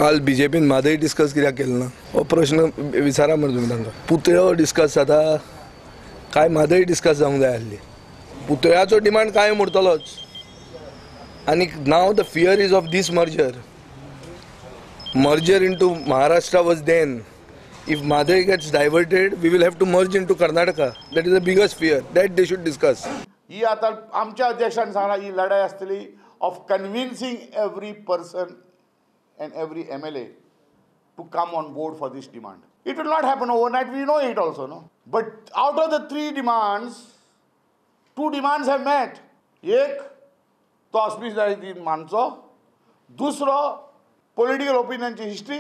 काल बीजेपीन म्हादय डिस्कस कित्याक केलें ना हो प्रश्न विचारा मरे तुमी तांकां. पुतळो डिस्कस जाता काय म्हादय डिस्कस जावंक जाय आसली. पुतळ्याचो डिमांड कायम उरतलोच आनी now the fear is of this merger. Merger into Maharashtra was then. If Mhadei gets diverted, we will have to merge into Karnataka. That is the biggest fear that they should discuss. ही आतां आमच्या अध्यक्षान सांगला ही लढाई आसतली of convincing every person and every MLA to come on board for this demand. It will not happen overnight, we know it also, no? But out of the 3 demands, 2 demands have met. एक तो ऑस्पिस मानचो, दुसरो political ओपिनियनची history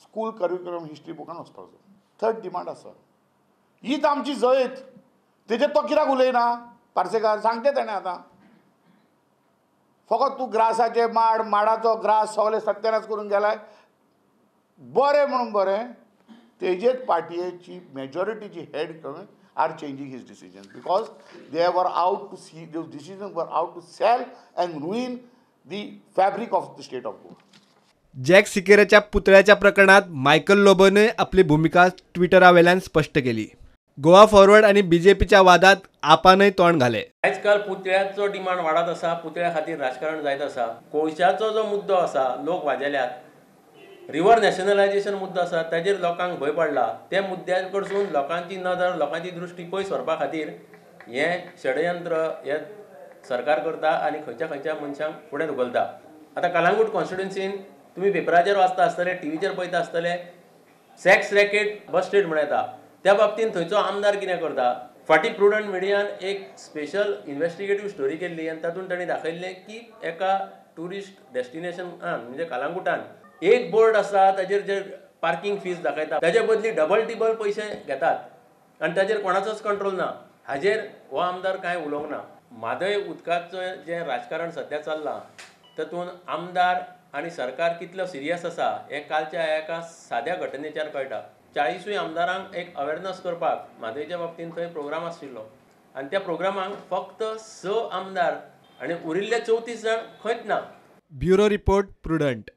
school curriculum history बुकान वचपाचो. Third demand आसा. हीच आमची जैत. तेजेर तो कित्याक उलयना पार्सेकार सांगते तेणें आतां. फकत तूं ग्रासाचे माड माडाचो ग्रास सगळे सत्यानाश करून गेलाय. बरें म्हणून बरें तेजेच पार्टयेची मेजॉरिटीची हेड करून are changing his decision because they were out to see those decision were out to sell and ruin the fabric of the state of Goa. Jack सिकेराच्या पुतळ्याच्या प्रकरणात मायकल लोबोनय आपली भूमिका ट्विटरावेल्यान स्पष्ट केली. गोवा फॉरवर्ड आनी बीजेपीच्या वादात आपानय तोंड घाले. आयजकाल पुतळ्याचो डिमांड वाडत आसा, पुतळ्या खातीर राजकारण जायत आसा. कोळशाचो जो मुद्दो आसा लोक वाजेल्यात, रिवर नॅशनलायझेशन मुद्दो आसा ताजेर लोकांक भंय पडला. त्या मुद्द्या कडसून लोकांची नदर लोकांची दृश्टी पयस व्हरपा खातीर हें षडयंत्र हें सरकार करता आनी खंयच्या खंयच्या मनशांक फुडें धुकलता. आतां कलांगूट कॉन्स्टिट्युन्सीन तुमी पेपराचेर वाचता आसतले, टीव्हीचेर पळयता आसतले, सेक्स रॅकेट बस्टेड म्हण येता. त्या बाबतीन थंयचो आमदार कितें करता, फाटीं प्रुडंट मिडियान एक स्पेशल इन्वेस्टिगेटीव स्टोरी केल्ली आनी तातूंत तांणी दाखयल्लें की एका ट्युरिस्ट डेस्टिनेशनान म्हणजे कलांगुटान एक बोर्ड आसा ताजेर जे पार्किंग फीज दाखयता ताजे बदली डबल टिबल पयशे घेतात आनी ताजेर कोणाचोच कंट्रोल ना. हाजेर हो आमदार कांय उलोवंक ना. म्हादय उदकाचें जें राजकारण सद्या चल्लां तातूंत आमदार आनी सरकार कितलो सिरियस आसा हें कालच्या एका साद्या घटनेच्यार कळटा. 40 आमदारांक एक अवेरनस करपाक म्हादयच्या बाबतींत थंय प्रोग्राम आशिल्लो आनी त्या प्रोग्रामाक फक्त 6 आमदार आनी उरिल्ले 34 जाण खंयच ना. Bureau report, Prudent.